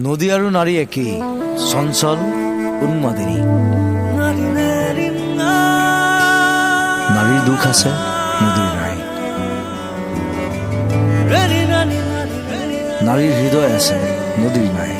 নদী আৰু নাৰী একেই, চঞ্চল, উন্মাদিনী। নাৰীৰ দুখ আছে, নদীৰ নাই। নাৰীৰ হৃদয় আছে, নদীৰ নাই।